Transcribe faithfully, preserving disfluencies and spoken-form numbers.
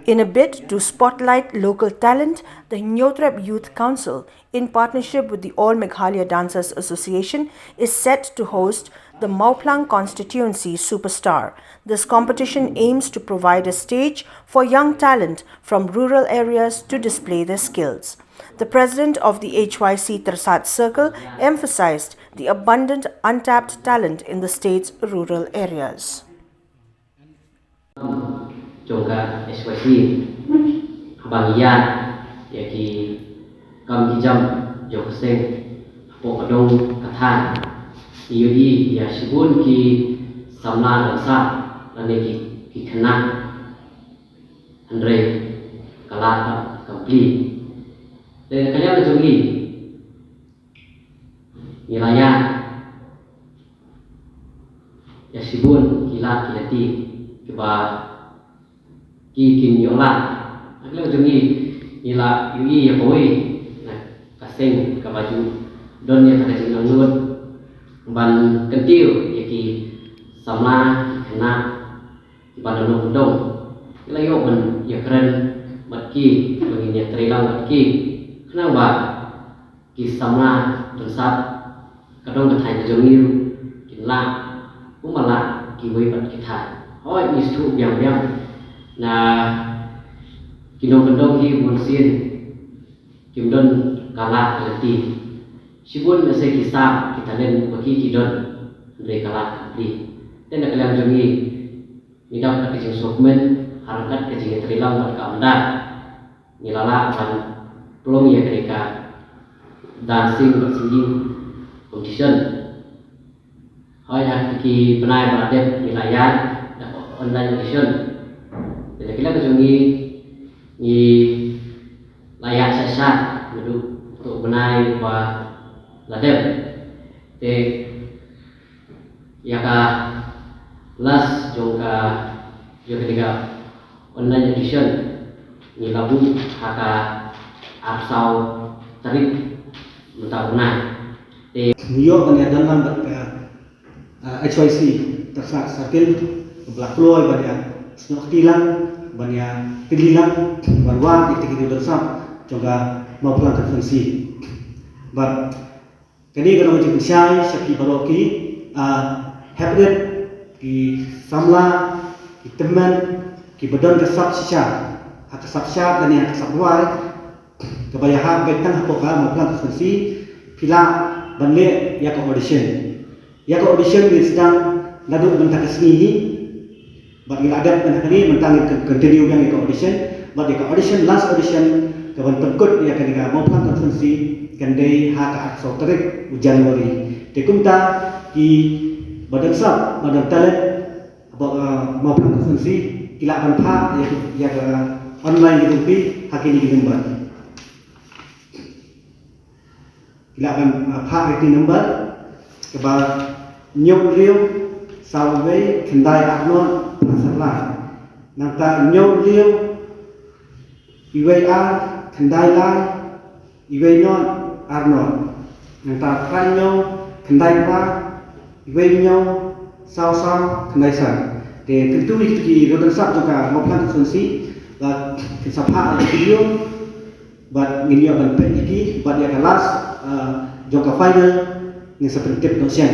In a bid to spotlight local talent, the Hynñiewtrep Youth Council, in partnership with the All Meghalaya Dancers Association, is set to host the Mawphlang Constituency Superstar. This competition aims to provide a stage for young talent from rural areas to display their skills. The president of the H Y C Tyrsad Circle emphasized the abundant untapped talent in the state's rural areas. Jong ka H Y C, haba ngi ïaid ïa ki kam ki jam jong ka seng hapoh ka dong ka thaiñ, ngi ïohi ïa shibun ki samla dang sah lane ki, ki khynnah, hynrei ka lad kam plie. Te na ka liang jong ngi, ngi la ïaid ïa shibun ki lad ki lynti kiba ki kin ïoh lad. Na ka liang jong ngi, ngi la ïohi ïa kawei na ka seng kaba ju don ïa ka jingangnud ban kyntiew ïa ki samla, ki khynnah kiba na nongkyndong. Ngi la ïoh ban ïakren bad ki, ban ïatrei lang bad ki, khnang ba ki samla dang sah ka dong ka thaiñ ka jong ngi ruh kin lah kumba lah kiwei pat ki thaiñ. Hooid, ngi sngewthuh biang biang na ki nongkyndong hi bunsien kim don ka lad ka lynti. Shibun na se ki sah ki talent ba ki ki don, hynrei ka lad kam plie. Te na ka liang jong ngi, ngi dap ka jingsngewkmen ha ryngkat ka jingïatrei lang bad ka AMDA, ngi la lah ban pynlong ïa kane ka dancing bad singing competition. Hooid, ha ki bnai ba la dep ngi la ïaid da ka online audition. Te na ka liang jong ngi, ngi la ïaid sha sha naduh u bnai ba la dep. Te ïa ka last jong ka, jong kane ka online audition, ngi la buh ha ka arphew saw tarik mynta u bnai. Te ngi ïoh ban ïadon lang bad ka, ah, H Y C Tyrsad Circle, ba la kloi ban ïa snoh kti lang, ban ïa tylli lang, ban wad ïa kito ki riew dang sah jong ka Mawphlang constituency. Bad kane ka long ka jingpynshai sha phi baroh ki, ah, hep rit, ki samla, ki tymmen, kiba don ka sap shisha, ha ka sap shad lane ha ka sap rwai, kaba ïahap beit tang hapoh ka Mawphlang constituency, phi lah ban leh ïa ka audition. Ïa ka audition ngin sdang naduh mynta ka sngi hi. Bad ngi la dep mynta kane, mynta ngin con-, continue biang ïa ka audition. Bad ïa ka audition, last audition, kaban pynkut ïa kane ka Mawphlang constituency, kan dei ha ka arphew saw tarik u January. Te kumta kiba dang sah, ba don talent hapoh, ah, Mawphlang constituency, ki lah ban phah ïa, ïa ka online ki jong phi ha kine ki number. Ki lah ban, ah, phah ïa ki number kaba hynñiew hynriew saw wei khyndai ar nod phra satlai. Nangta hynñiew hynriew iwei ar khyndai lai iwei nod ar nod. Nangta phra hynñiew khyndai phra iwei hynñiew saw saw khyndai san. Te kyntu ïa ki riew dang sah jong ka Mawphlang constituency ba kin sa phah ïa ki video. Bad ngin ïoh ban peit ïa ki, bad ïa ka last, ah, jong ka final ngin sa pyntip noh shen.